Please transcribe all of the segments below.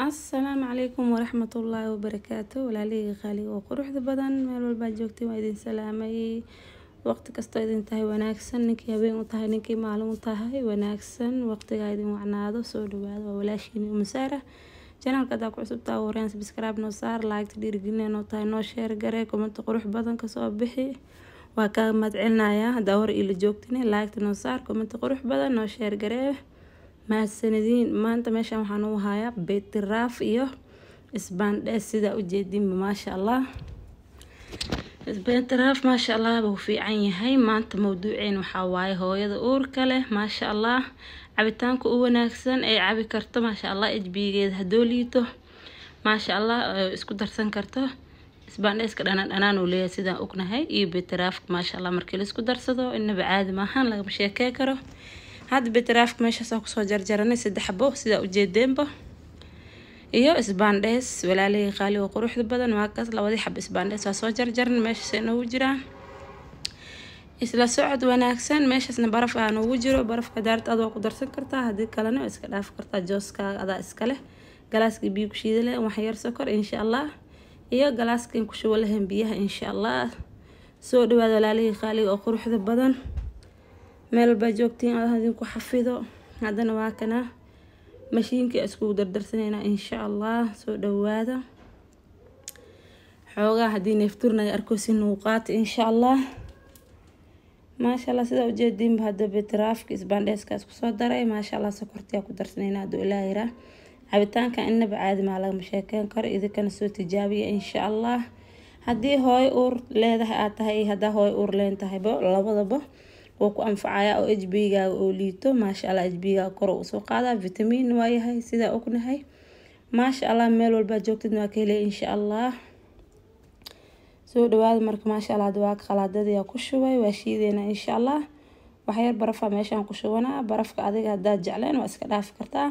Asalaamu calaykum waraxmatullaahi wabarakaatu. Walaalihii qaaliga oo quruxda badan, meel walbaa joogtay waa idin salaamay. Waqti kastoo idin tahay wanaagsan, ninkii habeen u tahay, ninkii maalin u tahay wanaagsan, waqtigaa idin wacnaado. Soo dhawaada, waa walaashiini Umu Saara. Channelka hadaa ku cusubtaa wareen, subscribe noo saar, like dhiirigelin noo tahay, noo share garee, comment qurux badan kasoo bixi, waa kaaga mahadcelinayaa. Haddaa hore ila joogtin, like noo saar, comment qurux badan noo share garee. Mahadsanediin. Maanta meeshan waxaan u hayaa beetroot iyo isbaandhees. Sidaa ujeedinba, maasha Allah, beetroot maasha Allah buu fiican yahay. Maanta mawduuceen waxaa waaye hooyada uurka leh, maasha Allah, cabitaanka u wanaagsan ee cabi karto, maasha Allah, HB-geeda hadoo liito, maasha Allah, isku darsan karto. Isbaandheeska dhanaan dhanaan uu leeyahay, sidaan ognahay, iyo beetrootka, maasha Allah, markii la isku darsado inaba caadi maahan, lagama sheekey karo. Hadda beetrootka meeshaas kusoo jarjaranay, saddex xabo sidaa ujeedeenba, iyo isbaandhees. Walaalihii qaali oo quruxda badan, waa kaas labadii xabo isbaandhees waa soo jarjaran, meeshaas ay noogu jiraan. Isla socod wanaagsan. Meeshaasna baraf aa noogu jiro. Barafka daarta adoo ku darsan kartaa, haddii kalena waa iska dhaafi kartaa, jooskaaga adaa iska leh. Galaaskii biyo ku shiida leh, wax yar sokor insha Allah, iyo galaaskan ku shubo lahayn biyaha insha Allah. Soo dhawaada walaalihii qaaliga oo quruxda badan, meel walbaa joogtiin Allah idinku xafido. Haddana waa kana mashiinkii iskugu dardarsaneynaa insha Allah. Soo dhawaada. Xoogaa haddii neefturnaga arkoosi nuuqaata insha Allah. Maasha Allah, sidaa ujeediinba, hadda beetrootka isbaandheeska isku soo daray, maasha Allah, sokortiyaa ku darsaneynaa hadduu Ilaah yiraa. Cabitaanka inaba caadi maa, lagama sheekeyn karo. Idinkana soo tijaabiya insha Allah. Haddii hooyo uur leedahay aad tahay iyo haddaa hooyo uur leen tahayba, labadaba wuu ku anfacaya. Oo HB-gaaga oo liito, maasha Allah, HB-gaaga kor usoo qaadaa, vitamin waa yahay sidaa ognahay. Maasha Allah, meel walbaa joogtidna waa ka helaya insha Allah. Soo dhawaada. Marka maasha Allah, hadda waa qalaadadii ku shubay, waa shiideynaa insha Allah. Waxyar barafa meeshaan ku shubanaa. Barafka adiga haddaad jecleen waa iska dhaafi kartaa,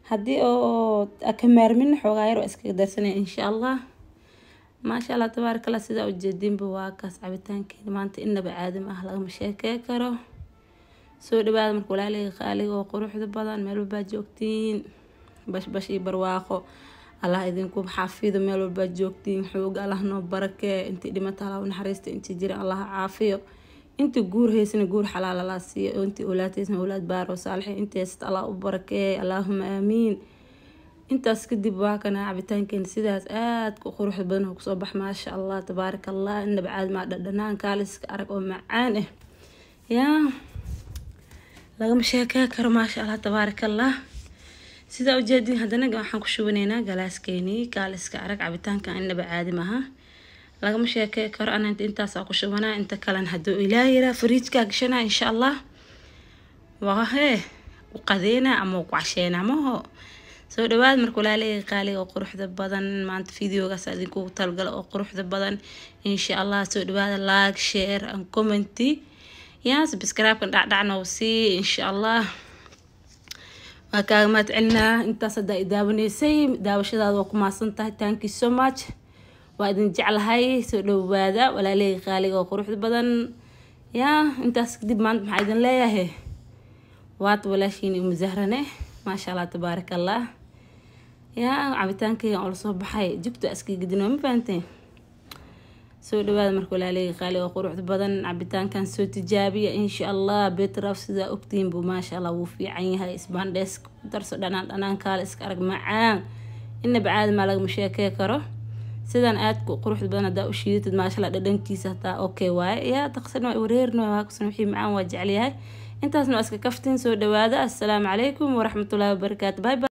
haddii oo ka maarmin xoogaa yar waa iskaga darsanaya insha Allah. Maasha Allah, tabaaraka Allah, sidaa ujeedinba waa kaas cabitaankeena maanta, inaba caadi ma ah, lagama sheekey karo. Soo dhawaada marka, walaalihii qaaliga oo quruxda badan, meel walbaa joogtiin, bashbash iyo barwaaqo Allah idinku xafido. Meel walbaa joogtiin, xooga Allah noo barakee. Intii dhimata Allah u naxariista, intii jira Allah caafiyo, intii guur haysana guur xalaal Allah siiyo, intii awlaad haysana awlaad baaro saalixiin, intii haysata Allah u barakeey. Allaahuma aamiin. Intaas kadib waa kana cabitaankeena, sidaas aadka u quruxda badan oo kusoo bax, maasha Allah, tabaaraka Allah, inaba caadi maa, dhadhanaan kaaliska arag oo macaan ah, yaa lagama sheekey karo. Maasha Allah, tabaaraka Allah, sidaa ujeedin. Haddana waxaan ku shubanaynaa galaaskeenii. Kaaliska arag, cabitaanka inaba caadi maaha, lagama sheekey karo. Ana intaasaa ku shubanaa, inta kalena hadduu Ilaah yiraa fariijkaa gashanaa insha Allah, waahee u qadeynaa ama ku casheynaa maho. Soo dhawaad marka, walaalahey qaaliga oo quruxda badan. Maanta videogaas idinkugu talgala oo quruxda badan insha Allah. Soo dhawaada, like, share and comment, yaa subscribe-kan dhacdhacna sii insha Allah. Waa kaaga mahad celinaa intaas haddaa i daawanaysay, daawashadaada waa ku mahadsan tahay. Thank you so much, waa idin jeclahay. Soo dhawaada walaalahey qaaliga oo quruxda badan. Yaa intaas kadib maanta maxaa idin leeyahay? Waata walaashiin Umu Zahrane. Maasha Allah, tabaaraka Allah. Yaa cabitaankayga oo lasoo baxay, jugta iska gedin, ma fahanteen? Soo dhawaada marka, walaalahey qaaliga oo quruxda badan. Cabitaankan soo tijaabiya insha Allah. Beetroot sidaa ogtihiin buu, maasha Allah, wuu fiican yahay. Isbaandhees ku darso, dhanaan dhanaan kaale iska arag, macaan inaba caadi maa, lagama sheekey karo. Sidan aadka u quruxda badan haddaa u shiidatid, maasha Allah, dhadhankiisa hataa okay waaye. Yaa taqsan waa wareerna, waa kusan wixii macaan waa jecelyahay. Intaasna waa iska kaftin. Soo dhawaada. Assalaamu calaykum waraxmatullaahi wabarakaatu. Bye bye.